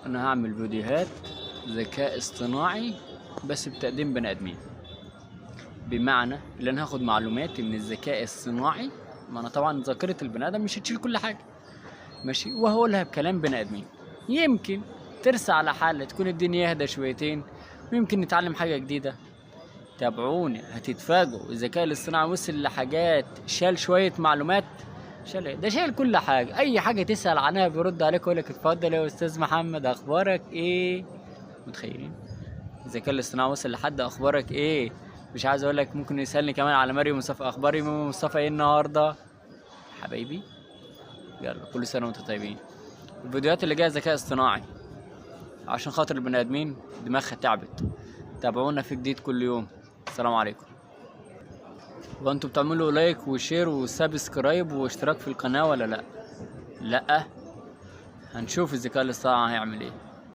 انا هعمل فيديوهات ذكاء اصطناعي بس بتقديم بني ادمين، بمعنى ان انا هاخد معلوماتي من الذكاء الصناعي، ما انا طبعا ذاكرة البني ادم مش هتشيل كل حاجة، ماشي، وهقولها بكلام بني ادمين. يمكن ترسى على حل، تكون الدنيا اهدى شويتين، ويمكن نتعلم حاجة جديدة. تابعوني هتتفاجئوا، الذكاء الاصطناعي وصل لحاجات، شال شوية معلومات، شال إيه؟ ده شايل كل حاجة، أي حاجة تسأل عنها بيرد عليك ويقول لك اتفضل يا أستاذ محمد أخبارك إيه؟ متخيلين؟ الذكاء الاصطناعي وصل لحد أخبارك إيه؟ مش عايز أقول لك ممكن يسألني كمان على مريم مصطفى، أخبار مريم مصطفى إيه النهاردة؟ حبايبي يلا كل سنة وأنتم طيبين. الفيديوهات اللي جاية ذكاء اصطناعي عشان خاطر البني آدمين دماغها تعبت. تابعونا في جديد كل يوم. السلام عليكم. وانتوا بتعملوا like و share و subscribe واشتراك في القناة ولا لا؟ لا، هنشوف الذكاء الاصطناعي هيعمل ايه.